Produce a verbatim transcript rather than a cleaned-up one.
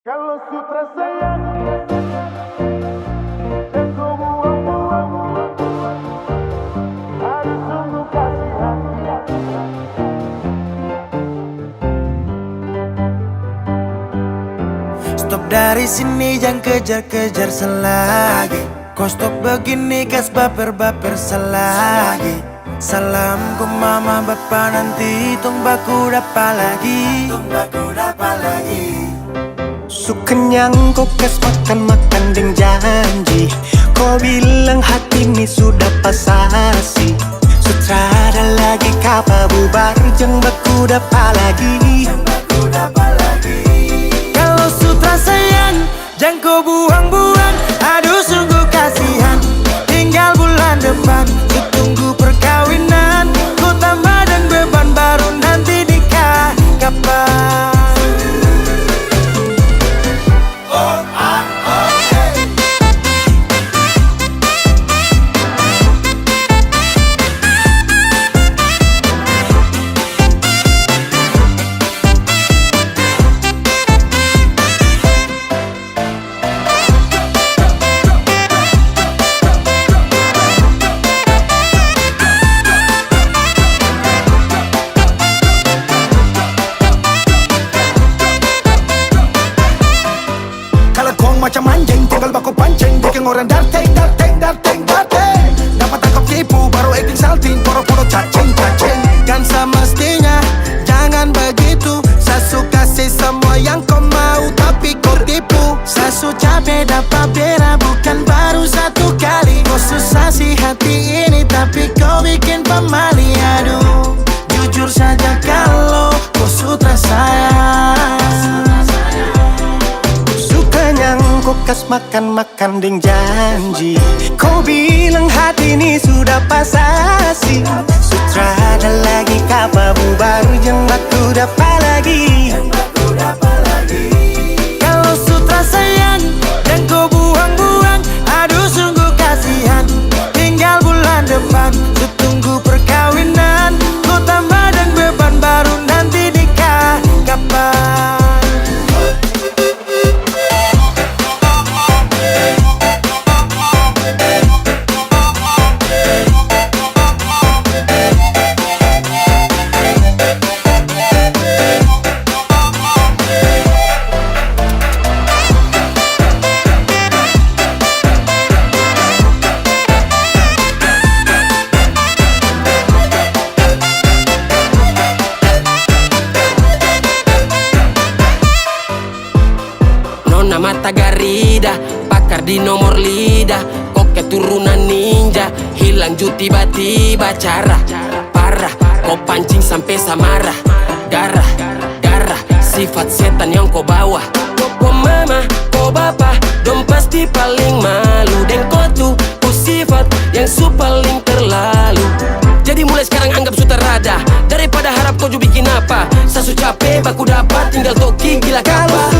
Kalo sutra sayang, jang ko buang-buang, aduh sungguh kasihan. Stop dari sini, jang kejar-kejar sa lagi. Ko stop bagini, kas baper-baper sa lagi. Salam ko mama, bapa, nanti tong baku dapa lagi. Tong baku dapa lagi. Su kenyang ko kas makan-makan deng janji. Ko bilang hati ni sudah pasasi. Su trada lagi kapa bubar, jang baku dapa lagi. Jang baku dapa lagi. Kalo sutra sayang, jang ko buang-buang, aduh sungguh kasihan. Tinggal bulan depan, su tunggu perkawinan. Ko tambah deng beban baru nanti nikah kapan? Kalo kong macam anjing, tinggal baku pancing, biking orang darting, darting, darting, darting. Dapat tangkap tipu, baru acting salting, poro-poro cacing, cacing. Kan semestinya jangan begitu. Sa su kasi samua yang ko mau, tapi ko tipu. Sa su cape dapa bera, bukan baru satu kali. Ko su sasi hati ini, tapi ko bikin pamali. Aduh, jujur saja kalo ko sutra sayang, su kenyang ko kas makan-makan deng janji. Ko bilang hati ni sudah pasasi. Su trada lagi kapa bubar, jang baku dapa lagi. Kalo sutra sayang, jang ko buang-buang. Aduh sungguh kasihan, tinggal bulan depan. Su tunggu perkawinan. Ko tambah deng beban baru, nanti nikah kapan? Nona mata garida, pakar di nomor lidah. Ko keturunan ninja, hilang ju tiba-tiba. Cara parah, ko pancing sampe sa marah. Gara-gara sifat setan yang ko bawa. Ko, ko mama, ko bapa, dong pasti paling malu deng ko tu. Ko sifat yang su paling terlalu. Jadi mulai skarang anggap su tarada, daripada harap ko ju bikin apa. Sa su cape baku dapa, tinggal toki gila kapa. Kalo